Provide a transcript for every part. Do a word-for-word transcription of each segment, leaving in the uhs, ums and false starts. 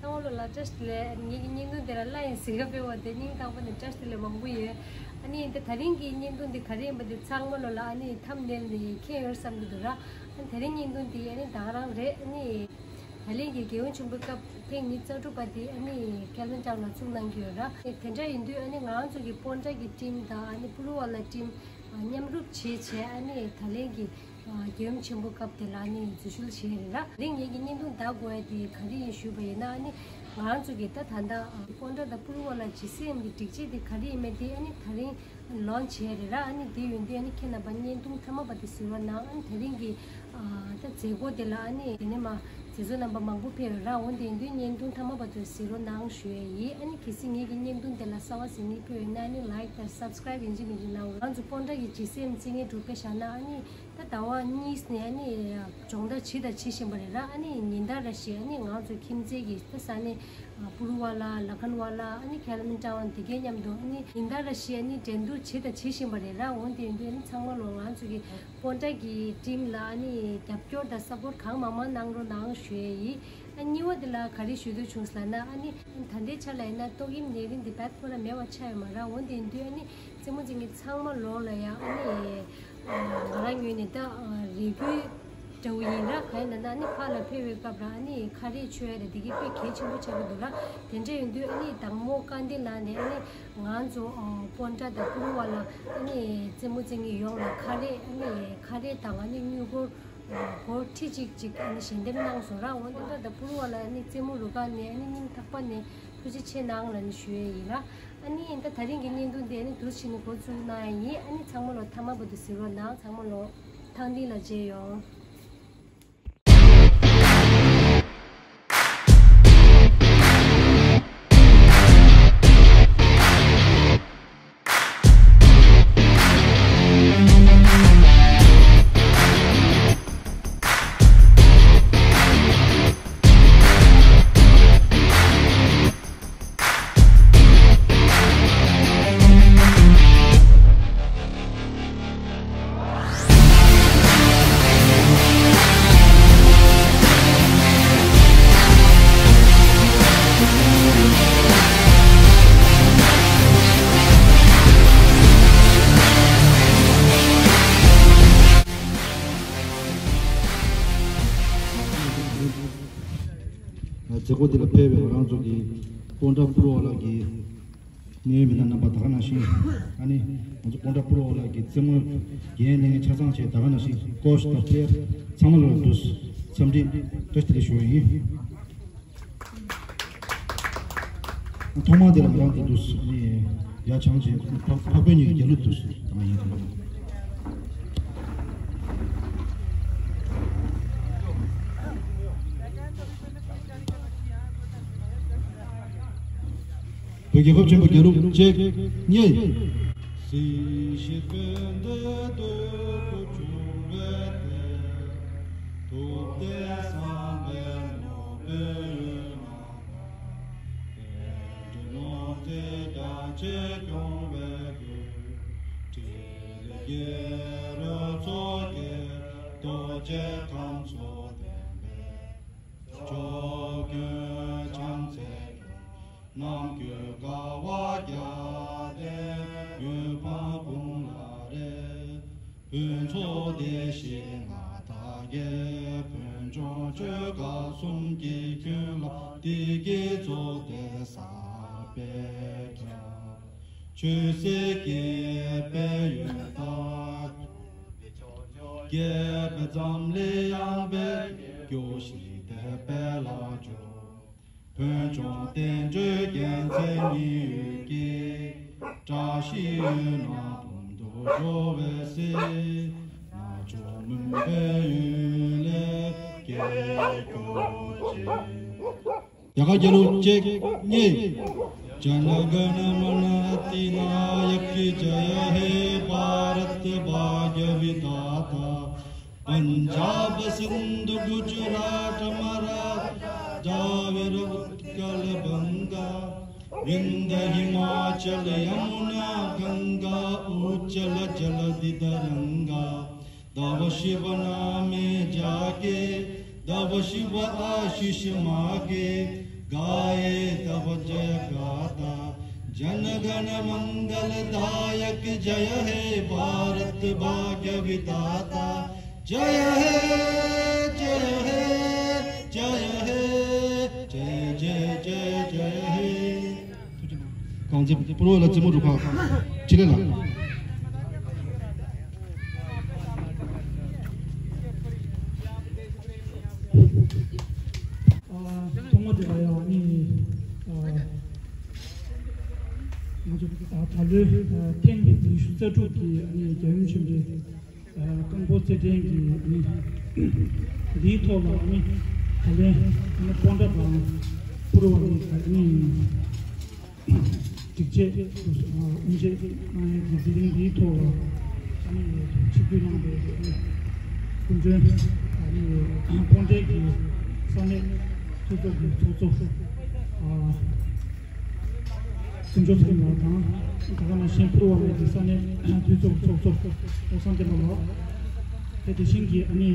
ཚང་མ་ལོ་ལ་བཀྲ་ཤིས་བདེ་ལེགས། ངེད་ཀྱི་བརྙན་ཐུང་དེ་ལ་ལ་ཡང་གཟིགས་ག་སྤེལ་བ་དེ་སྙིང་ཐག་པ་ནས་བཀྲ་ཤིས་བདེ་ལེགས་མང་པོ་ཡོད། ཨ་ནི་ད་ད་རིང་གི་བརྙན་ཐུང་དེ་ག་རེ་ཡིན་པ་དེ་ཚང་མ་ལོ་ལ་ཨ་ནི་ཐམ་ནེལ་ནས་མཁྱེན་ཡོད་བསམ་གྱི་འདུག་ར། ཨ་ནི་ད་རིང་བརྙན་ཐུང་དེ་ཨ་ནི་ད་ག་རང་རེད། ཨ་ནི་ད་ལན་གྱི་རྒྱལ་ཡུམ་ཆེན་པོའི་སྐབས་ཐེངས་ཉི་ཤུ་རྩ་དྲུག་པ་དེ་ཨ་ནི་ཀེལ་ཝིན་ཊའོན་ལ་བཙུགས་གནང་གི་ཡོད་ར། དེ་འདྲ་ཡིན་དུས་ཨ་ནི་ང་རང་ཚོ་གི་སྤོན་ཊ་གི་ཊིམ་དང་ཨ་ནི་པུ་རུ་ཝ་ལ་ཊིམ་མཉམ་རུབ་བྱས་བྱས་ཨ་ནི་ད་ལན་གྱི་རྒྱལ་ཡུམ་ཆེན་པོ་སྐབས་དེ་ལ་ནི་འཛུལ་ཞུགས་བྱས་རེད་ར། དེ་རིང་ངེད་ཀྱི་བརྙན་ཐུང་ད་དགོས་ཡ་དེ་ག་རེ་ཡིན་ཞུས་པ་ཡིན་ན། ཨ་ནི་ང་རང་ཚོ་གི་ད་ད་ལྟ་སྤོན་ཊ་དང་པུ་རུ་ཝ་ལ་ཇི་སི་ཨེམ་གི་སྒྲིག་ཆས་དེ་ག་རེ་ཡིན་མིན་དེ་ཨ་ནི་ད་རིང་ལོན་ཆི་བྱས་རེད་ར། ཨ་ནི་དེ་ཡོང་དུས་ཨ་ནི་ཁྱེད་རྣམ་པ་བརྙན་ཐུང་མཐའ་མ་བར་དུ་གཟིགས་རོགས་གནང་། ཨ་ནི་ད་རིང་གི་ད་མཛད་སྒོ་དེ་ལ་ཨ་ནི་དེ་ནས་མ་མཛད་གཙོ་རྣམ་པ་མང་པོ་ཕེབས་རེད་ར། འོ་དེ་ཡིན་དུས་བརྙན་ཐུང་མཐའ་མ་བར་དུ་གཟིགས་རོགས་གནང་ཞུ་ཡ་ཡིན། ཨ་ནི་གལ་སྲིད་ངེད་ཀྱི་བརྙན་ཐུང་དེ་ལ་གསར་པ་གཟིགས་མཁན་ཕེབས་ཡོད་ན་ཨ་ནི་ལའིཀ་དང་སབ་སི་ཀ་རའིབ་ཡིན་གཅིག་མིན་གཅིག་གནང་རོགས། ང་ཚོ་སྤོན་ཊ་གི་ཇི་སི་ཨེམ་རྩེད་མཁན་འགྲོ་དཔེ་བཞག་ན་ཨ་ནི་ད་ཟླ་བ་གཉིས་ནས་ཨ་ནི་སྦྱོང་བརྡར་བྱེད་དང་བྱེད་བཞིན་པ་རེད་ར། ཨ་ནི་ཉིན་ལྟར་རེ་བཞིན་ཨ་ནི་ང་ཚོ་ཁྱིམ་མཚེས་ཀྱི་ད་ས་ནས་པུ་རུ་ཝ་ལ་ལ་ཁན་ཝ་ལ་ཨ་ནི་ཀེལ་ཝིན་ཊའོན་དེ་གའི་མཉམ་དུ་ཨ་ནི་ཉིན་ལྟར་རེ་བཞིན་ཨ་ནི་འགྲན་བསྡུར་བྱེད་དང་བྱེད་བཞིན་པ་རེད་ར། འོ་དེ་ཡིན་དུས་ཨ་ནི་ཚང་མ་ལོ་ང་ཚོ་གི་སྤོན་ཊ་གི་ཊིམ་ལ་ཨ་ནི་རྒྱབ་སྐྱོར་དང་སབ་པོར་ཊི་གང་མང་མང་གནང་རོགས་གནང་ཞུ་ཡས་ཡིན། ཨ་གཉིས་པ་དེ་ལ་ག་རེ་ཞུ་འདོད་བྱུང་ཟེར་ལབ་ན། ཨ་ནི་ད་ལྟའི་ཆ་ལ་ཡིན་ན་ཏོག་དབྱིབས་ནད་རིམས་དེ་བད་ཁོ་ར་མེད་པ་ཆགས་ཡོད་མ་རེད། འོ་དེ་ཡིན་དུས་ཨ་ནི་རྩེད་མོ་རྩེ་མཁན་ཚང་མ་ལོ་ལ་ཡང་ཨ་ནི་ང་རང་ངོས་ནས་ད་རེ་སྐུལ་འདྲ་བོ་ཡིན་ར། གང་ཡིན་ལབ་ན་ཨ་ནི་ཕར་ལ་ཕེབས་པའི་སྐབས་ལ་ཨ་ནི་ཁ་རས་མཆོད་ཡ་རེད། དེ་གི་དཔེ་གལ་ཆེན་པོ་ཆགས་ཀྱི་འདུག་ར། དེ་འདྲ་ཡིན་དུས་ཨ་ནི་དང་མོ་བཀའ་འདི་ལ་ནས་ཨ་ནི་ང་ཚོ་སྤོན་ཊ་དང་པུ་རུ་ཝ་ལ་ཨ་ནི་རྩེད་མོ་རྩེ་མཁན་ཡོངས་ལ་ཁ་རས་ཨ་ནི་ཁ་རས་དང་ཨ་ནི་དངུལ་སྒོར་སྒོར་ཁྲི་གཅིག་ཅིག་ཨ་ནི་ཞལ་འདེབས་གནང་སོང་ར། འོ་དེ་འདྲ་ད་པུ་རུ་ཝ་ལ་ཨ་ནི་རྩེད་མོ་རུ་ཁག་ནས་ཨ་ནི་སྙིང་ཐག་པ་ནས་ཐུགས་རྗེ་ཆེ་གནང་ལབ་ནས་ཞུ་ཡས་ཡིན་ར། ཨ་ནི་ད་ད་རིང་གི་བརྙན་ཐུང་དེ་ཨ་ནི་འདུག་སེ་བྱས་ནས་འགོ་བཙུགས་གནང་ཡས་ཡིན། ཨ་ནི་ཚང་མ་ལོ་མཐའ་མ་བར་དུ་གཟིགས་རོགས་གནང་། ཚང་མ་ལོ་ཐང་སྟེང་ལ་མཇལ་ཡོང་། མཛད་སྒོ་འདི་ལ་ཕེབས་པའི་ང་རང་ཚོ་གི་སྤོན་ཊ་པུ་རུ་ཝ་ལ་གི་གནད་ཡོད་མི་སྣ་རྣམ་པ་ད་ག་ནང་བཞིན། ཨ་ནི་ང་ཚོ་སྤོན་ཊ་པུ་རུ་ཝ་ལ་གི་རྩེད་མོ་འགན་ལེན་མཁན་ཆ་ཚང་བཅས་ད་ག་ནང་བཞིན་ཀོ་ཆི་དང་པླེ་ཡར་ཚང་མ་ལ་འདུག་སེ་འཚམས་འདྲི་བཀྲ་ཤིས་བདེ་ལེགས་ཞུ་བ་ཡིན། ཐོག་མར་དེ་ལ་ང་རང་ཚོ་འདུག་སེ་ཡ་བྱང་ཆེན་འཕགས་འཕགས་བོད་གཉིས་ཀྱི་རྒྱལ་གླུ་འདུག་སེ་ད་ང་ཡིན་དང་། བོད་རྒྱལ་ཁབ་ཆེན་པོ་རྒྱལ་གླུ་གཅིག་གཉིས། སྲིད་ཞིའི་དཔལ་ལྡན་སྟོབས་བཅུ་བའི་སྡེ། ཐུབ་བསྟན་བསམ་པའི་ནོར་བུས་ཡུན་བརྣག་པ། བསྟན་འགྲོའི་ལུང་བསྟན་རྒྱ་ཆེར་སྐྱོང་བའི་མགོན། ཕྲིན་ལས་རྒྱལ་པོའི་ཚོགས་ཀྱིས་རྡོ་རྗེ་ཁམས་གསུམ་ལྡན་པའི། ཕྱོགས་ཀུན་བྱམས་བརྩེས་སྐྱོང་། ནམ་རྒྱུན་དགའ་བ་རྒྱལ་བསྟན་འོད་འཕྲོ་ཀུན་ལ་རེག། ཕུན་ཚོགས་བདེ་གཤེགས་མངའ་བདག་རྒྱལ། ཕུན་ཚོགས་ཆོས་ག་གསུམ་གྱི་ཁྱོན་ལ་བདེ་སྐྱིད་རྫོགས་ལྡན་གསར་པས་ཁྱབ། ཆོས་སྲིད་དགེ་བའི་ཡོན་བདག་རྒྱལ་པོའི་འཛམ་གླིང་ཡངས་པའི་རྒྱལ་གྱུར་ཞི་བདེ་དཔལ་ལ་འབྱོར། ཕུན་ཚོགས་བསྟན་འགྲོའི་རྒྱལ་མཚན་ཉི་འོད་ཀྱིས། བཀྲ་ཤིས་འོད་སྣང་འབུམ་དུ་འཕྲོ་བའི་ཚེ། རྣལ་འབྱོར་མུན་པའི་གཡུལ་ལས་སྐྱོབ་གྱུར་ཅིག། རྒྱ་གར་རྒྱལ་གླུ་གཅིག་གཉིས། Jana Gana Mana Adi Nayaka Jaya He Bharat Bhagya Vidhata Punjab Sindhu Gujarat Maharashtra Dravida Utkal Banga Vindhya Himachal Yamuna Ganga Uchchal Jaladhi Taranga Tava Shubh Naam Jaage Tava Shubh Ashish Maange गाये तव जय गाथा, जन गण मंगलदायक जय हे भारत भाग्य विधाता। जय हे, जय हे, जय हे, जय जय जय जय हे। གང་ཅི་པུར་བ་ལ་རྩེད་མོ་རུ་ཁག་ཆི་ལེ་ལ། ཐོག་མ་དེ་ལ་ཡང་ཨ་ནི་ང་ཚོ་ད་ལོའི་ཐེངས་ཉི་ཤུ་རྩ་དྲུག་གི་ཨ་ནི་རྒྱལ་ཡུམ་ཆེན་པོའི་རྐང་སྤོལ་རྩེད་འགྲན་གྱི་ཨ་ནི་འདིའི་ཐོག་ལ་ཨ་ནི་ད་ལན་ཨ་ནི་སྤོན་ཊ་དང་པུར་བ་ལ་ཨ་ནི། སྒྲིག་ཆས་དབུ་འབྱེད་གནང་ཡས་ཀྱི་མཛད་རིམ་འདིའི་ཐོག་ལ་ཆིབས་བསྒྱུར་གནང་བའི་སྐུ་མགྲོན་སྤོན་ཊའི་གི་ས་གནས་འཐུས་ཚོགས་ཀྱི་ཚོགས་གཙོ་སྐུ་ཞབས་ཚེ་རིང་ལགས་དང་། ད་ག་ནང་བཞིན་པུར་བ་ལ་གི་ས་གནས་འཐུས་ཚོགས་ཚོགས་གཙོ་ཀློག་བཟང་བསྟན་པ་ལགས། དེ་དེ་བཞིན་གྱི་ཨ་ནི་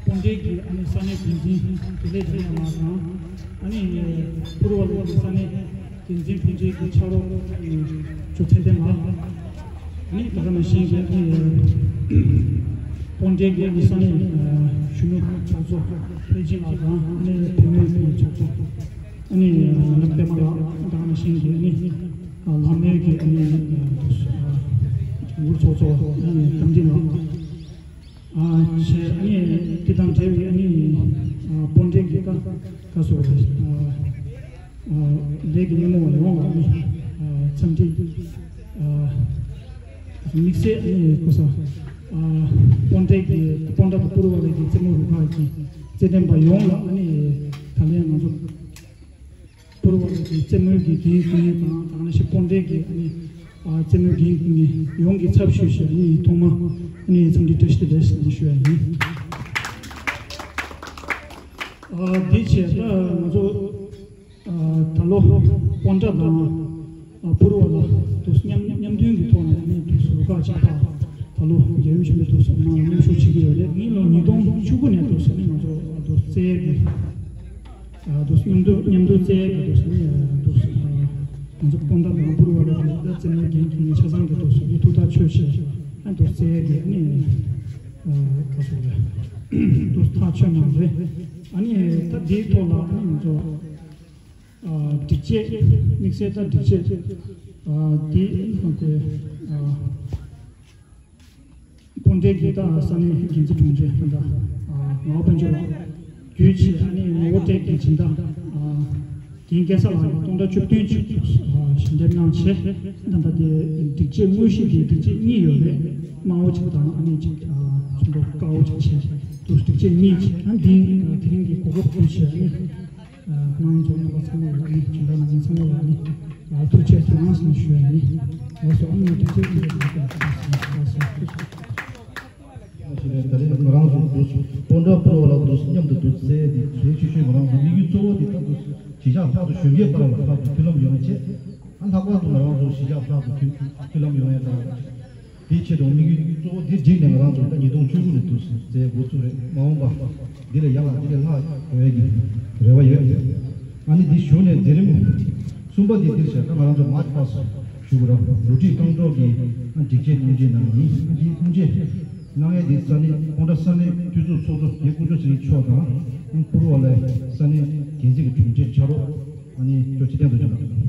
སྤོན་ཊའི་གི་ཨ་ནི་ས་གནས་འགན་འཛིན་དགེ་ལེགས་ཚེ་རིང་ལགས་དང་། ཨ་ནི་པུར་བ་ལ་གི་ས་གནས་འགན་འཛིན་ཕན་ཆད་ཀྱི་ཕྱག་རོགས་ཆོས་ཚེ་བརྟན་ལགས། ཨ་ནི་ད་ག་ནང་བཞིན་གྱི་ཨ་ནི་སྤོན་ཊའི་གི་ཨ་ནི་ས་གནས་གཞོན་ནུ་ཚོགས་གཙོ་ཕལ་ཆེན་ལགས་དང་། ཨ་ནི་བུད་མེད་ཀྱི་ཚོགས་གཙོ་ཨ་ནི་ང་རང་པད་མ་ལགས། ད་ག་ནང་བཞིན་གྱི་ཨ་ནི་ལྷ་མོའི་གི་ཨ་ནི་ཚོགས་གཙོ་ཨ་ནི་རྟ་མགྲིན་ལགས། བྱས་ཨ་ནི་དེ་དང་འབྲེལ་བའི་ཨ་ནི་སྤོན་ཊའི་གི་ཀ་ཀ་སོ་ལས་ཀྱི་སྣེ་མོ་བ་ཡོངས་ལ་ཨ་ནི་འཚམས་འདྲི་དམིགས་བསལ་ཨ་ནི་ཀ་ས་སྤོན་ཊའི་གི་སྤོན་ཊ་དང་པུར་བ་ལ་གི་རྩེད་མོ་རུ་ཁག་གི་རྩེད་འགྲན་པ་ཡོངས་ལ་ཨ་ནི་ད་ལན་ང་ཚོ་པུར་བ་ལ་གི་རྩེད་མོའི་གི་འགན་འཁུར་མཁན་དང་། ད་ག་ནང་བཞིན་སྤོན་ཊའི་གི་ཨ་ནི་རྩེད་མོའི་འགན་འཁུར་མཁན་ཡོངས་ཀྱི་ཚབ་ཞུས་ཤིག་ཨ་ནི་ཐོག་མ་ཨ་ནི་འཚམས་འདྲི་བཀྲ་ཤིས་བདེ་ལེགས་ཟེར་ནས་ཞུ་ཡ་ཡིན། འདི་བྱས་ད་ང་ཚོ་ད་ལོ་སྤོན་ཊ་དང་པུར་བ་ལ་དུ་མཉམ་མཉམ་མཐུན་གྱི་ཐོག་ནས་ཨ་ནི་དུ་རུ་ཁག་ཅིག་ད་ད་ལོ་རྒྱལ་ཡུམ་ཆེན་པོའི་དུ་ནང་མཉམ་ཞུགས་བྱེད་ཀྱི་ཡོད་རེད། ཨ་ནི་ལོ་ཉིས་སྟོང་བཅུ་དགུ་ནས་དུ་ཨ་ནི་ང་ཚོ་དུ་རྩེད་ཀྱི། ཨ་དུས་མཉམ་དུ་མཉམ་དུ་རྩེད་ཡས་ཀྱི་དུས་སུ་ནི་ཨ་དུས་སུ་ཨ་ང་ཚོ་སྤོན་ཊ་དང་པུར་བ་ལ་དུས་སུ་རྩེད་མོའི་འགན་འཁྱེར་ནས་ཆ་ཚང་གི་དུས་སུ་ནི་ཐུགས་ཐག་ཆོད་བྱས་ཨ་དུས་རྩེད་ཡས་ཀྱི་ནི་ཨ་ག་སོ་རེད། དུས་ཐག་ཆོད་གནང་རེད། ཨ་ནི་ད་འདིའི་ཐོག་ལ་ཨ་ནི་ང་ཚོ་ཨ་སྒྲིག་ཆས་དམིགས་བསལ་ད་སྒྲིག་ཆས་ཨ་འདི་ཨ་དེ་ཨ། སྤོན་ཊའི་གི་ད་ས་གནས་འགན་འཛིན་དྲུང་ཆེ་ད་ལྟ་ངག་དབང་དཔལ་འབྱོར་ལགས་བརྒྱུད་བྱས་ཨ་ནི་ངོ་བོ་ཊའི་གི་སྦྱིན་བདག་རྒན་སྐལ་བཟང་ལགས་ཀྱིས་སྟོང་ཕྲག་བཅུ་བདུན་ཅིག་ཞལ་འདེབས་གནང་བྱས། ད་ལྟ་དེ་སྒྲིག་ཆས་དངོས་གཞི་དེ་སྒྲིག་ཆས་གཉིས་ཡོད་རེད། དམར་པོ་གཅིག་དང་ཨ་ནི་གཅིག་ཚོན་མདོག་དཀར་པོ་གཅིག་བྱས་དུས་སྒྲིག་ཆས་གཉིས་བྱས། ཨ་འདི་དེ་རིང་གི་གོ་སྐབས་བརྒྱུད་བྱས་ཨ་ནི། ཁོང་ཚོ་རྣམ་པ་ཚང་མ་ལ་ནི་སྦྱིན་བདག་རྣམ་པ་ཚང་མ་ལ་ནི་ཐུགས་རྗེ་ཆེ་གནང་ཞེས་ཞུ་ཡ་ཡིན། ལགས་སོ། ཨ་ནི་ཐུགས་རྗེ་ཆེ་གནང་ཞེས་ཞུ་ཡ་ཡིན། ད་རེས་ང་རང་ཚོ་འདུག་སྤོན་ཊ་པུར་བ་ལ་འདུག་མཉམ་དུ་འདུག་རྩེད་དེ་གལ་ཆེ་ཤོས་ང་རང་ཚོ་དམིགས་ཡུལ་གཙོ་བོ་དེ་ད་འདུག་གཞིས་ཆགས་ལྷག་ཏུ་གཞོན་སྐྱེས་བར་ལ་ལྷག་ཏུ་མཐུན་ལམ་ཡོང་ཆེད། ཨ་ལྷག་པར་དུ་ང་རང་ཚོ་གཞིས་ཆགས་ལྷག་ཏུ་མཐུན་མཐུན་ལམ་ཡོང་ཡ་དང་། དེའི་ཆེད་དུ་དམིགས་ཡུལ་གཙོ་བོ་དེ་བསྒྲིགས་ནས་ང་རང་ཚོ་ད་ཉིས་སྟོང་བཅུ་དགུ་ནས་འདུག་སེ་མཛད་འགོ་བཙུགས་རེད། མ་འོངས་པ་འདི་ལས་ཡག་ལ་འདི་ལས་ལྷག་འགྲོ་ཡ་གི་རེ་བ་ཡོད། ཨ་ནི་འདི་གཞུག་ནས་མཛད་རིམ་གསུམ་པ་འདི་འདིར་བྱས། ད་ང་རང་ཚོ་མཱར་ཆི་པ་སི་ཞུ་དགོས་ར། རུ་སྒྲིག་རྐང་བཙུགས་ཀྱི་སྒྲིག་ཆས་དབུ་འབྱེད་གནང་ཡིན། འདི་དབུ་འབྱེད་གནང་ཡ་འདི་ས་གནས་སྤོན་ཊ་ས་གནས་འཐུས་ཚོགས་ཚོགས་གཙོ་རྒན་དཀོན་མཆོག་ཚེ་རིང་མཆོག་དང་པུར་བ་ལའི་ས་གནས་འགན་འཛིན་གྱི་དྲུང་ཆེ་ཕྱག་རོགས་ཨ་ནི་ཅོ་ཆེ་བསྟན་དུ་བྱུང་།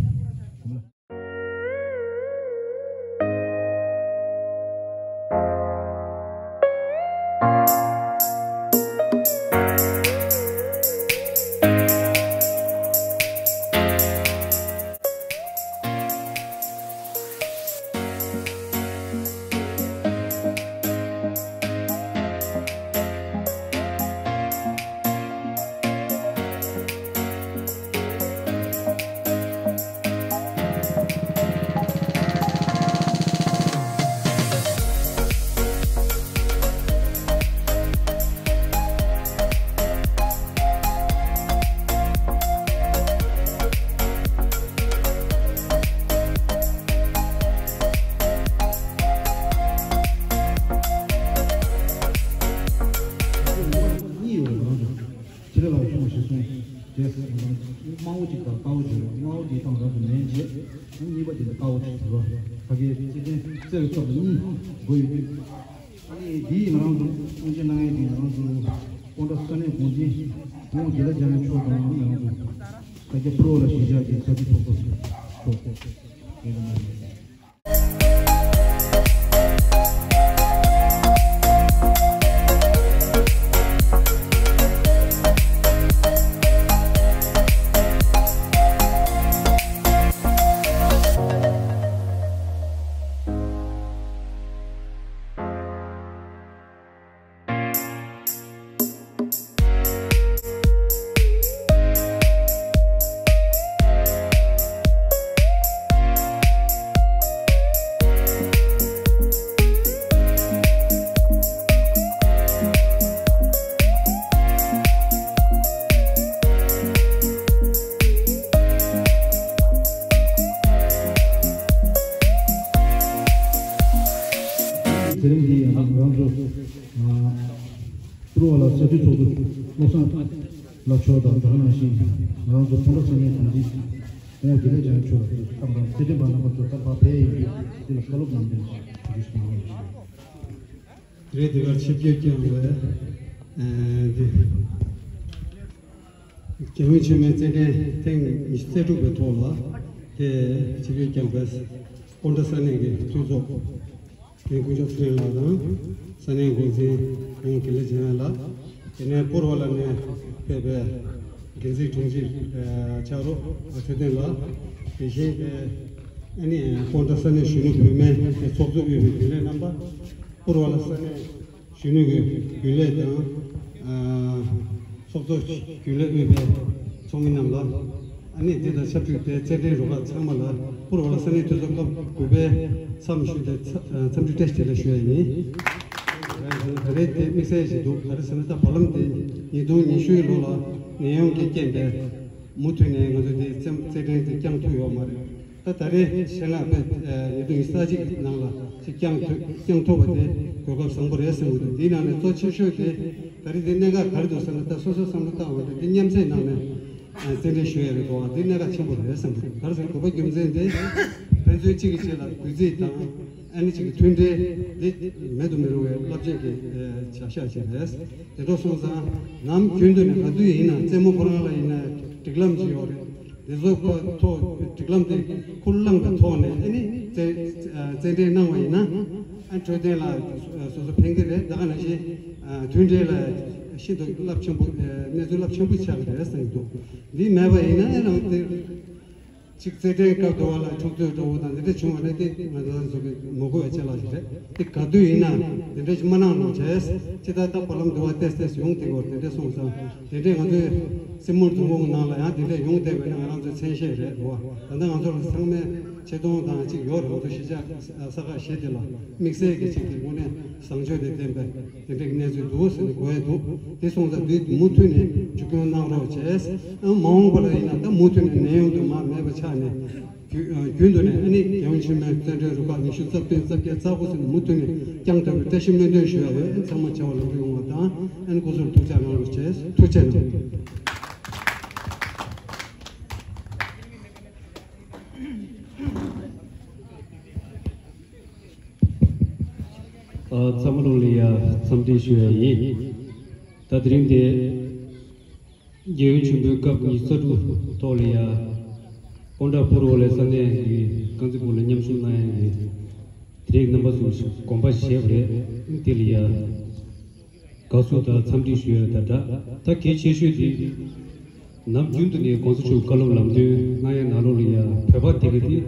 རེད། དམར་པོ་གཅིག་དང་དཀར་པོ་གཅིག་རེད། དམར་པོ་འདིའི་སྟེང་རང་དུ་ལེན་རྗེས། གཉིས་པ་དེ་ནི་དཀར་པོ་གཅིག་རེད། ཕ་གིའི་རྩེད་འགྲན་རྩེ་བའི་སྐབས་སུ་གཉིས་དགོས་ཡོད་དུས། ཨ་ནི་འདིའི་ང་རང་ཚོ་དབུ་འབྱེད་གནང་མཁན་དེ་ང་རང་ཚོ་སྤོན་ཊ་ས་གནས་འགོ་འཛིན་ཝང་དགེ་ལེགས་འཇམ་དབྱངས་མཆོག་དང་། ང་རང་ཚོ་ས་སྐྱ་ཕུར་བ་ལ་གཞིས་ཆགས་ཀྱི་ས་འཐུས་ཚོགས་གཙོ་མཆོག་རེད། དེ་རིང་འདི་ཡང་ང་རང་ཚོ་ཨ་ཕུར་བ་ལ་ས་འཐུས་ཚོགས་གཙོ་བློ་བཟང་བླ་མཆོག་དང་། དེ་ནང་བཞིན་ང་རང་ཚོ་སྤོན་ཊ་ས་གནས་འགོ་འཛིན་ཝང་དགེ་ལེགས་འཇམ་དབྱངས་མཆོག་ལ་བསྐྱངས་དང་། རྩེད་འགྲན་པ་རྣམ་པ་ཚོ་ད་ཕར་ཕེབས་ཡོད་དུས་འདི་ལ་བཀའ་སློབ་གནང་རྒྱུ་ཞུ་རྒྱུ་ཞིག་གནང་བ་ཡིན། དེ་རིང་འདི་གར་ཆིབས་བསྒྱུར་བསྐྱངས་པའི་ཨ་འདི་རྒྱལ་ཡོངས་ཆེན་མོའི་རྩེད་འགྲན་ཐེངས་ཉི་ཤུ་རྩ་དྲུག་པའི་ཐོག་ལ་དེ་ཆིབས་བསྒྱུར་བསྐྱངས་པའི་སྤོན་ཊ་ས་གནས་ཀྱི་འཐུས་ཚོགས་རྒན་དཀོན་མཆོག་ཚེ་རིང་ལགས་དང་། ས་གནས་འགོ་འཛིན་ཝང་དགེ་ལེགས་འཇམ་དབྱངས་ལགས། དེ་ནས་ཕུར་བ་ལ་ནས་ཕེབས་པའི་འགན་འཛིན་དྲུང་ཆེ་ཨ་ཕྱག་རོགས་ཨ་འཕྲོད་བསྟེན་ལགས། དེ་བཞིན་ཨ་ནི་སྤོན་ཊ་ས་གནས་གཞོན་ནུ་བུད་མེད་ཚོགས་གཙོ་དབུས་པའི་རྒྱུན་ལས་རྣམ་པ། ཕུར་བ་ལ་ས་གནས་གཞོན་ནུ་གི་རྒྱུན་ལས་དང་། ཨ་ཚོགས་གཙོ་རྒྱུན་ལས་དབུས་པའི་ཚོགས་མི་རྣམས་ལ། ཨ་ནི་འདི་དང་ཆབས་ཅིག་ཏུ་རྩེད་འགྲན་རུ་ཁག་ཚང་མ་ལ་ཕུར་བ་ལ་ས་གནས་འཐུས་ཚོགས་སྐབས་དགུ་པའི་མཚམས་ཞུས་ཏེ་འཚམས་འདྲི་བཀྲ་ཤིས་བདེ་ལེགས་ཞུ་ཡ་ཡིན། ད་རེས་དེ་དམིགས་བསལ་ཞིག་འདུག་ག་རེ་ཟེར་ན། ད་བར་ལམ་དེ་ཉིས་སྟོང་ཉི་ཤུའི་ལོ་ལ་ནད་ཡམས་ཀྱི་རྐྱེན་པས་མུ་མཐུད་ནས་ང་ཚོ་དེ་རྩེད་རྩེད་འགྲན་དེ་བསྐྱངས་ཐུབ་ཡོད་མ་རེད། ད་ད་རེས་ཞལ་ལག་དཔེ་ཉིས་སྟོང་ཉི་ཤུ་རྩ་གཅིག་གི་ནང་ལ་ཅིག་བསྐྱངས་ཐུབ་བསྐྱངས་ཐུབ་པ་དེ་གོ་སྐབས་བཟང་པོ་རེད་བསམ་གྱི་འདུག་འདིའི་ནང་ནས་གཙོ་ཆེ་ཤོས་དེ་ད་རེས་དེ་གནད་འགག་ག་རེ་འདུག་ཟེར་ན། ད་སོ་སོའི་བསམ་བློ་བཏང་བ་དེ་མཉམ་འཛེམ་གནང་ནས་རྩེད་འགྲན་ཞུ་ཡ་རེད་འདུག་འདི་གནད་འགག་ཆེན་པོ་རེད་བསམ་གྱི་འདུག་ག་རེ་ཟེར་ན། དགོས་པ་རྒྱུ་མཚན་དེ་ཕན་ཚུན་གཅིག་གིས་གཅིག་ལ་གུས་བརྩི་དང་། ཨ་ནི་གཅིག་གི་མཐུན་སྒྲིལ་འདི་མེད་དུ་མི་རུང་བའི་རླབས་ཆེན་གྱི་བྱ་གཞག་ཅིག་རེད། དེ་འདྲ་སོང་ཙང་ནམ་རྒྱུན་དུ་ནས་ག་དུས་ཡིན་ན་རྩེད་མོ་ཁོ་རང་ལ་ཡིན་ན་སྒྲིག་ལམ་ཅིག་ཡོད་རེད། དེ་ཚོ་ཁོ་ཐོག་སྒྲིག་ལམ་དེ་ཁུར་བླངས་པའི་ཐོག་ནས་ཨ་ནི་རྩེད་རྩེད་འགྲན་གནང་བ་ཡིན་ན། ཨ་འཕྲོད་བསྟེན་ལ་སོ་སོ་ཕན་གྱི་རེད། ད་ག་ནང་བཞིན་མཐུན་སྒྲིལ་ལ་ཤིན་ཏུ་རླབས་ཆེན་པོ་གནས་ཚུལ་རླབས་ཆེན་པོ་ཆགས་ཀྱི་རེད་བསམ་གྱི་འདུག་འདི་མེད་པ་ཡིན་ན་ཨ་རང་དེ། གཅིག་རྩེད་འགྲན་སྐབས་དུ་བ་ལ་འཁྲུག་རྩོད་འགྲོ་བ་དང་འདི་འདྲ་བྱུང་བ་ན། དེ་ང་ཚོ་ཚོ་གི་མ་དགོས་པའི་ཆ་ལག་ཞིག་རེད། དེ་ག་དུས་ཡིན་ན་འདི་འདྲ་ཞིག་མ་གནང་རོགས་བྱས། ཅི་ལྟར་ད་བར་ལམ་དུ་བ་ཏེས་ཏེས་ཡོང་བསྡད་ཡོད་རེད། འདི་འདྲ་སོང་ཙང་འདི་འདྲས་ང་ཚོའི་སྲིན་མོ་རྫོང་ཁོངས་ནང་ལ་ཡང་འདི་འདྲས་ཡོང་བསྡད་པ་ན་ང་རང་ཚོའི་མཚན་ཤས་རེད་འདུག་བ། ད་ལྟ་ང་ཚོ་ལ་ཚང་མས་ཆེ་མཐོང་དང་གཅིག་ཡོད་རེད། ང་ཚོ་གཞིས་ཆགས་ས་ཁག་བཞི་དེ་ལ་དམིགས་བསལ་གྱི་གཅིག་གི་དངོས་གནས་བཟང་སྤྱོད་དང་ལྡན་པའི་དེ་འདྲའི་གནས་ཚུལ་འདུག་ཟེར་ནས་གོ་ཡ་འདུག་དེ་སོང་ཙང་འདི་མུ་མཐུད་ནས་མཇུག་སྐྱོང་གནང་རོགས་བྱས། ཨ་མ་འོངས་པ་ལ་ཡིན་ན་ད་མུ་མཐུད་ནས་ནད་ཡམས་དུ་མ་མེད་པ་ཆགས་ནས། རྒྱུན་རྒྱུན་དུ་ནས་ཨ་ནི་རྒྱལ་ཡོངས་ཆེན་མོའི་རྩེད་འགྲན་རུ་ཁག་ཉི་ཤུ་རྩ་བདུན་རྩ་བརྒྱད་རྩ་དགུ་ཟེར་ནས་མུ་མཐུད་ནས་བསྐྱངས་ཐུབ་པའི་བཀྲ་ཤིས་སྨོན་འདུན་ཞུ་ཡ་ཡོད། ཚང་མ་བྱ་བ་ལམ་འགྲོ་ཡོང་བ་དང་། ཨ་ནི་སྐུ་གཟུགས་ཐུགས་ཅག་གནང་རོགས་བྱས། ཐུགས་རྗེ་གནང་། ཨ་ཚང་མ་ལོ་ལ་ཡ་འཚམས་འདྲི་ཞུ་ཡ་ཡིན། ད་དེ་རིང་དེ་རྒྱལ་ཡོངས་ཆེན་མོའི་སྐབས་ཉི་ཤུ་རྩ་དྲུག་ཐོག་ལ་ཡ་སྤོན་ཊ་ཕུར་བ་ལ་ས་གནས་ཀྱི་རྐང་རྩེད་སྤོ་ལོ་མཉམ་ཞུགས་གནང་ཡ་ཡིན། དེ་རིང་རྣམ་པ་ཚོ་དགོངས་པ་བཞེས་པ་རེད། དེ་ལ་ཡ་དགའ་བསུ་དང་འཚམས་འདྲི་ཞུ་ཡ་དང་སྦྲགས། ད་གལ་ཆེ་ཤོས་དེ་ནམ་རྒྱུན་དུ་ནས་གོང་ས་མཆོག་བཀའ་སློབ་ལམ་སྟོན་གནང་ཡ་ནང་ལོགས་ལ་ཡ་བོད་པ་དེ་ག་དེ།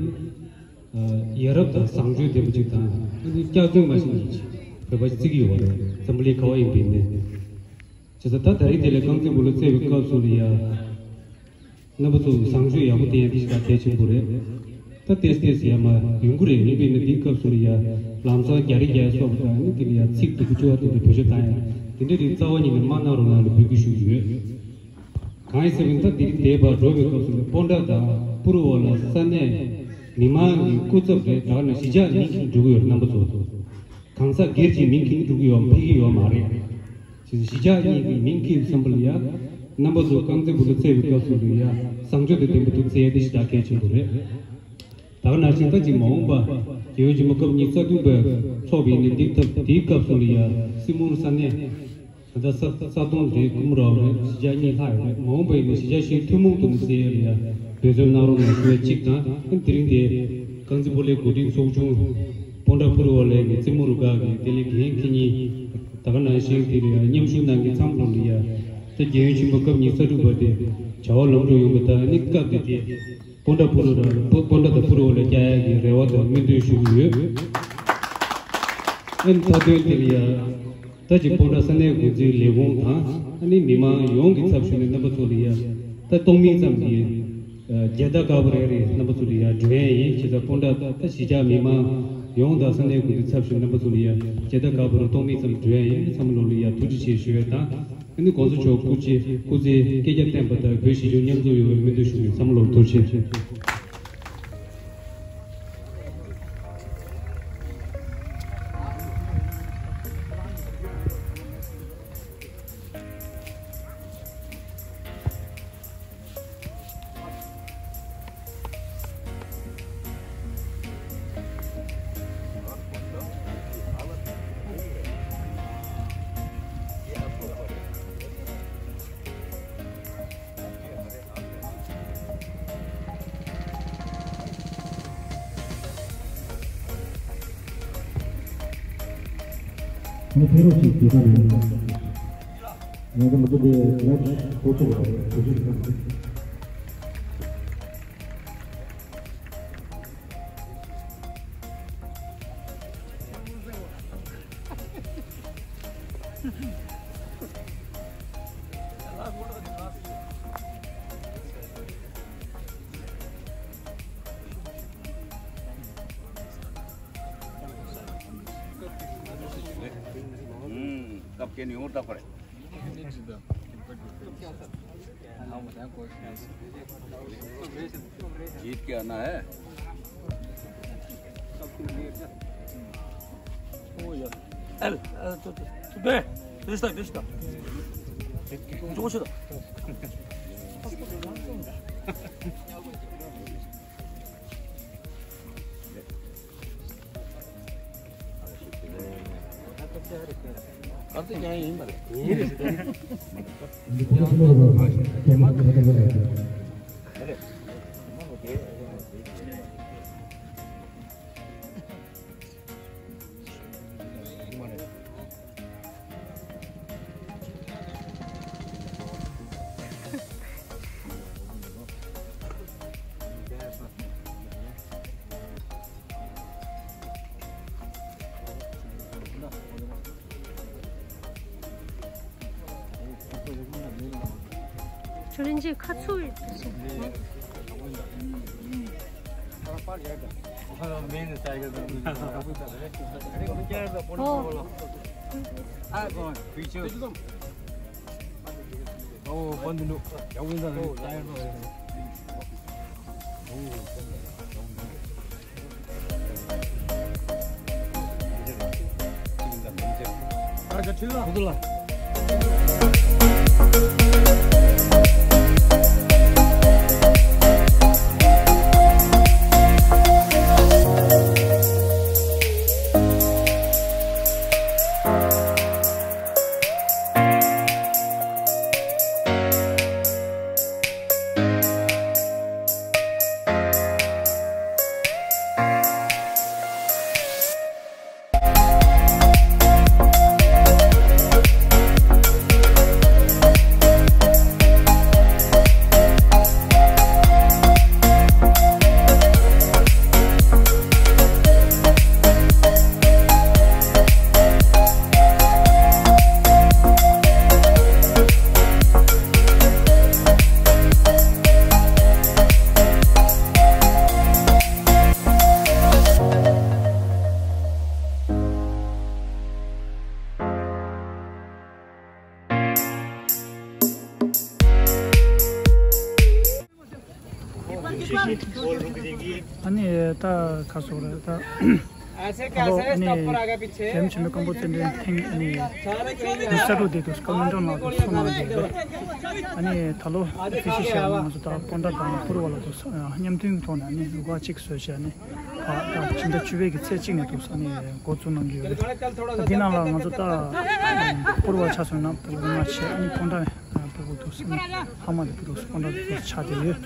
ཡ་རབས་དང་བཟང་སྤྱོད་ལྡན་པ་ཅིག་དང་། ཨ་ནི་སྐྱག་རྫུན་མ་ཤེས་མཁན་ཅིག་བོད་པ་ཅིག་བརྩི་གི་ཡོད་པ་རེད། འཛམ་བུ་གླིང་ག་བ་ཡིན་པའི་ནས། བྱས་ཙང་ད་ད་རིང་དེ་ལ་རྐང་རྩེད་སྤོ་ལོ་རྩེ་བའི་སྐབས་སུ་ལ་ཡ། རྣམ་པ་ཚོ་བཟང་སྤྱོད་ཡག་པོ་བསྟན་ཡ་དེ་ཞིག་ད་གལ་ཆེན་པོ་རེད། ད་ཏེས་ཏེས་ཡ་མ་ཡོང་གི་རེད། ཡིན་པས་ན་འདིའི་སྐབས་སུ་ལ་ཡ་ལམ་སང་རྒྱ་རི་རྒྱ་ཡ་སོགས་པ་དང་། ཨ་ནི་དེ་ལ་ཡ་ཚིག་སྡུག་པོ་བཅོས་པ་དེ་འདྲ་བེད་སྤྱོད་བཏང་ཡ་དེ་འདྲ་རིགས་རྩ་བ་ཉིད་ནས་མ་གནང་རོགས་གནང་ལ་འབོད་སྐུལ་ཞུ་གི་ཡོད། གང་ཡིན་ཟེར་བ་ཡིན་ན། ད་འདིར་འདས་པ་འགྲོ་བའི་སྐབས་སུ་ནི་སྤོན་ཊ་དང་ཕུར་བ་ལ་ས་གནས་མི་མང་གི་སྐུ་ཚབ་རེད། ད་ག་ནང་གཞིས་ཆགས་མིང་འཁྱེར་འགྲོ་གི་ཡོད་རེད། རྣམ་པ་ཚོ་གང་ཟག་སྒེར་གྱི་མིང་འཁྱེར་འགྲོ་གི་ཡོད། ཕེབས་ཀྱི་ཡོད་མ་རེད། གཞིས་ཆགས་གཉིས་ཀྱི་མིང་འཁྱེར་ཙམ་པ་ལ་ཡ་ རྣམ་པ་ཚོ་རྐང་རྩེད་སྤོ་ལོ་རྩེད་པའི་སྐབས་སུ་ལ་ཡ་བཟང་སྤྱོད་དང་ལྡན་པ་དུ་རྩེ་ཡ་དེ་ཞེ་དྲག་གལ་ཆེན་པོ་རེད། ད་ག་ནང་བཞིན་ད་ཅིག་མ་འོངས་པ་རྒྱལ་ཡོངས་ཆེན་མོ་སྐབས་ཉི་ཤུ་རྩ་བདུན་པ་འཚོགས་པ་ཡིན་ན། འདིའི་སྐབས་དེའི་སྐབས་སུ་ལ་ཡ་སྲིན་མོ་ས་གནས་ད་ལྟ་ས་ས་སྟོང་རེད། ཀུམ་རའོ་རེད། གཞིས་ཆགས་གཉིས་ལྷག་ཡོད་རེད། མ་འོངས་པ་ཡིན་ན་གཞིས་ཆགས་གཞན་ཐུན་མོང་དུ་ནི་རྩེ་ཡ་ལ་ཡ་འབད་བརྩོན་གནང་རོགས་གནང་ཞུ་ཡ་གཅིག་དང་། ཨ་ནི་དེ་རིང་དེ་རྐང་རྩེད་སྤོ་ལོའི་འགོ་ཁྲིད་ཚོགས་ཆུང་སྤོན་ཊ་ཕུ་རུ་ཝ་ལའི་གི་རྩེད་མོ་རུ་ཁག་གི་དེ་ལས་འགན་འཁྱེར་མཁན་ད་ག་ནང་བཞིན་དེ་ལ་ཡ་མཉམ་ཞུགས་གནང་མཁན་ཚང་མ་ལོ་ལ་ཡ་ད་རྒྱལ་ཡོངས་ཆེན་མོ་སྐབས་ཉི་ཤུ་རྩ་དྲུག་པ་དེ་བྱ་བ་ལམ་འགྲོ་ཡོང་བ་དང་། ཨ་ནི་སྐབས་དེ་དེ་སྤོན་ཊ་ཕུ་རུ་དང་སྤོ་སྤོན་ཊ་དང་ཕུ་རུ་ཝ་ལ་བསྐྱལ་ཡག་གི་རེ་བ་དང་སྨོན་འདུན་ཞུ་གི་ཡོད། ཨ་ནི་མཐའ་དོན་དེ་ལ་ཡ་ད་ཅིག་སྤོན་ཊ་ས་གནས་འགོ་འཛིན་ལས་ཁུངས་དང་། ཨ་ནི་མི་མང་ཡོངས་ཀྱི་ཚབ་ཞུས་ནས་རྣམ་པ་ཚོ་ལ་ཡ་ད་སྟོང་མིན་ཙམ་གྱི་ཨ་རྒྱལ་དར་དཀར་པོ་རེ་རེ་རྣམ་པ་ཚོ་ལ་ཡ་སྒྲོན་ཡ་ཡིན། བྱས་ཙང་སྤོན་ཊ་ད་གཞིས་ཆགས་མི་མང་ཡོངས་དང་ས་གནས་འགོ་འཛིན་ཚབ་ཞུས་རྣམ་པ་ཚོ་ལ་ཡ་རྒྱལ་དར་དཀར་པོ་རེ་སྟོང་མིན་ཙམ་སྒྲོན་ཡ་ཡིན། ཚང་མ་ལོ་ལ་ཡ་ཐུགས་རྗེ་ཆེ་ཞུ་ཡ་དང་། ཨ་ནི་གོང་ས་མཆོག་སྐུ་ཚེ་སྐུ་ཚེ་བསྐལ་བརྒྱར་བརྟན་པ་དང་། བོད་གཞིས་བྱེས་མཉམ་འཛོམས་ཡོང་བའི་སྨོན་འདུན་ཞུ་གི། ཚང་མ་ལོ་ཐུགས་རྗེ་ཆེ། ང་ཕེ་རོ་ཅིག་དེ་ག་རེད། ང་ཚོ་མ་གཏོགས་དེ་ང་ཚོ་ཚོགས་ཆུང་རེད། ཚོགས་ཆུང་རེད། हम्म, कब के नहीं होता पड़े। जीत के आना है। ओ यार। एल, एल, तो, तो, तो, बे, बेचता, बेचता। जो कुछ था। ཆུ་རིན་ཆེན་ཁ་ཚུགས་ཡོད་པ་ཞིག་ཨ་ནི་ད་ཁ་སོ་རེད་ད། ཨ་ནི་རྒྱལ་ཡུམ་ཆེན་མོའི་སྐམ་པོ་རྩེད་འགྲན་ཐེངས་ཨ་ནི་ཉི་ཤུ་རྩ་དྲུག་དེ་དུས་སྐབས་སྨོན་འདུན་ལགས་དུ་གསུང་གནང་གི་ཡོད་རེད། ཨ་ནི་ད་ལོ་དེ་ཤི་ཤ་ང་ཚོ་ད་སྤོན་ཊ་དང་པུར་བ་ལ་དུ་མཉམ་མཐུན་གྱི་ཐོག་ནས་ཨ་ནི་རུ་ཁག་གཅིག་བཟོས་བྱས་ཨ་ནི་ད་ཕྱི་ཟླ་བཅུ་པའི་གི་ཚེས་གཅིག་ནས་དུ་ཨ་ནི་འགོ་བཙུགས་གནང་གི་ཡོད་རེད། ད་འདི་ནང་ལ་ང་ཚོ་ད་པུར་བ་ཆ་མཚོན་ན་པུར་བ་ལྔ་བྱས་ཨ་ནི་སྤོན་ཊ་ཕྲུ་གུ་དུ་ཨ་ནི་ཧ་མ་དེ་ཕྲུ་གུ་སྤོན་ཊ་དུ་ཆགས་བསྡད་ཡོད།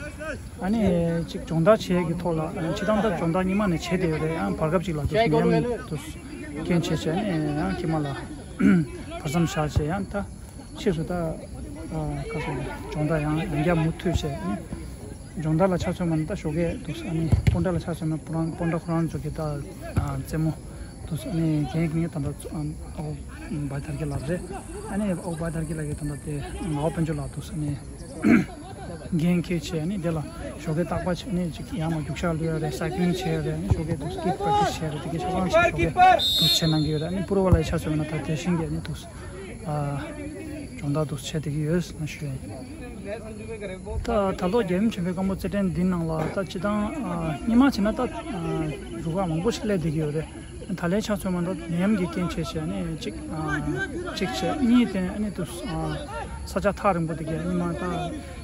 ཨ་ནི་ཅིག་སྦྱོང་བརྡར་བྱེད་ཀྱི་ཐོག་ལ་ཨ་ནི་སྤྱི་བཏང་ད་སྦྱོང་བརྡར་སྔོན་མ་ནས་བྱེད་བསྡད་ཡོད་རེད། ཡང་བར་སྐབས་ཅིག་ལ་དུ་ནད་ཡམས་དུ་རྐྱེན་བྱས་བྱས་ཨ་ནི་ཡང་དཀྱིལ་མ་ལ་བར་མཚམས་བཞག་བྱས་ཡང་ད་ཕྱིས་སུ་ད་ཨ་ག་ཚོད་སྦྱོང་བརྡར་ཡང་ཡང་བསྐྱར་མུ་མཐུད་བྱས་ཨ་ནི་སྦྱོང་བརྡར་ལ་ཆ་མཚོན་པ་ནི་ད་ཞོགས་ཀས་དུ་ཨ་ནི་སྤོན་ཊ་ལ་ཆ་མཚོན་ན་སྤོན་ཊ་སྤོན་ཊ་ཁོ་རང་ཚོ་གི་ད་རྩེད་མོ་དུ་ཨ་ནི་རྒན་གྱི་ད་ད་ཨ་ཨོ་བྷའི་དར་གྱི་ལགས་རེད། ཨ་ནི་ཨོ་བྷའི་དར་གྱི་ལགས་ཀྱི་ད་ད་དེ་ངག་དབང་དཔལ་འབྱོར་ལགས་དུ་ཨ་ནི་འགན་འཁྱེར་བྱས་ནས་དེ་ལ་ཞོགས་ཀས་རྟག་པར་བྱས་ནས་ཅིག་ཡང་ན་རྒྱུག་ཤར་གློད་ཡ་རེད། སའི་ཀི་ལིང་བྱེད་ཡ་རེད། ཨ་ནི་ཞོགས་ཀས་དུ་སྐིད་པར་ཊི་སི་བྱེད་ཡ་རེད། དེ་གའི་ཆ་ཚང་ཞིག་ཞོགས་ཀས་དུ་བྱེད་གནང་གི་ཡོད་རེད། ཨ་ནི་པུར་བ་ལ་ཡི་ཆ་མཚོན་ན་ད་དེ་བཞིན་གྱི་ཨ་ནི་དུ་ཨ་སྦྱོང་བརྡར་དུ་བྱེད་བསྡད་ཀྱི་ཡོད་ཟེར་ན་ཞུ་ཡ་ཡིན། ད་ད་ལོ་རྒྱལ་ཡུམ་ཆེན་པོའི་སྐམ་པོ་རྩེད་འགྲན་འདི་ནང་ལ་ད་སྤྱི་བཏང་ཨ་སྔོན་མ་བྱས་ན་ད་ཨ་རུ་ཁག་མང་པོ་ཞིག་སླེབས་བསྡད་ཀྱི་ཡོད་རེད། ད་ལན་ཆ་མཚོན་པ་ད་ནད་ཡམས་ཀྱི་རྐྱེན་བྱས་བྱས་ནས་གཅིག་ཨ་གཅིག་བྱས། གཉིས་དེ་ཨ་ནི་དུ་ཨ་ས་ཆ་ཐག་རིང་པོ་དེ་གའི་སྔོན་མ་ད་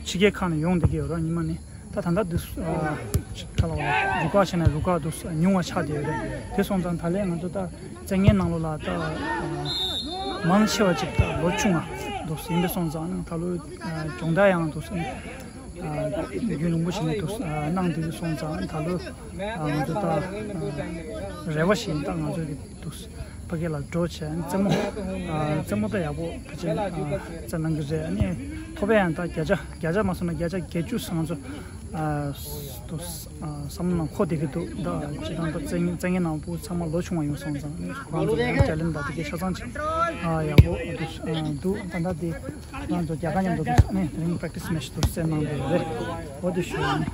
ཕྱི་རྒྱལ་ཁག་ནས་ཡོང་བསྡད་ཀྱི་ཡོད་རེད། སྔོན་མ་ནི་ད་ད་ལྟ་དུ་ཨ་ག་ལ་བ་རུ་ཁག་བྱས་ན་རུ་ཁག་དུ་ཉུང་བ་ཆགས་བསྡད་ཡོད་རེད། དེ་སོང་ཙང་ད་ལན་ང་ཚོ་ད་རྩེད་མཁན་ནང་ལོགས་ལ་ད་ཨ་མང་ཆེ་བ་ཅིག་ད་ལོ་ཆུང་བ་དུ་ཡིན་པ་སོང་ཙང་ད་ལོ་ཨ་སྦྱོང་བརྡར་ཡང་དུ་ཨ་རྒྱུན་རིང་པོ་ཞིག་ནས་དུ་ཨ་གནང་བསྡད་དུ་སོང་ཙང་ད་ལོ་ཨ་ང་ཚོ་ད་ཨ་རེ་བ་ཞིག་ད་ང་ཚོ་གི་དུ་ཕ་གི་ལ་འགྲོ་བྱས་རྩེད་མོ་ཨ་རྩེད་མོ་ད་ཡག་པོ་ཕལ་ཆེར་ཨ་རྩེད་གནང་གི་རེད། ཨ་ནི་ཐོབ་པ་ཡང་ད་བརྒྱ་ཆ་བརྒྱ་ཆ་མ་སོང་ན་བརྒྱ་ཆ་བརྒྱད་ཅུ་ང་ཚོ་ཨ་དུ་ཨ་བསམ་བློ་ནང་འཁོར་བསྡད་ཀྱི་འདུག་ད་སྤྱི་བཏང་ད་རྩེད་རྩེད་མཁན་ནང་ཕྲུ་གུ་ཚང་མ་ལོ་ཆུང་བ་ཡོང་སོང་ཙང་ཁོ་རང་ཚོ་ཡང་རྒྱ་ལན་ད་དེ་གའི་ཆ་ཚང་ཅིག་ཨ་ཡག་པོ་འདུག་ཨ་འདུག་ད་ད་དེ་ང་ཚོ་རྒྱ་གར་མཉམ་དུ་འདུག་ཨ་ནི་དེ་རིང་པེ་རེག་ཊི་སི་མེ་ཆི་འདུག་རྩེད་གནང་དགོས་རེད། འོ་དེ་ཞུ་ཡ་ཡིན།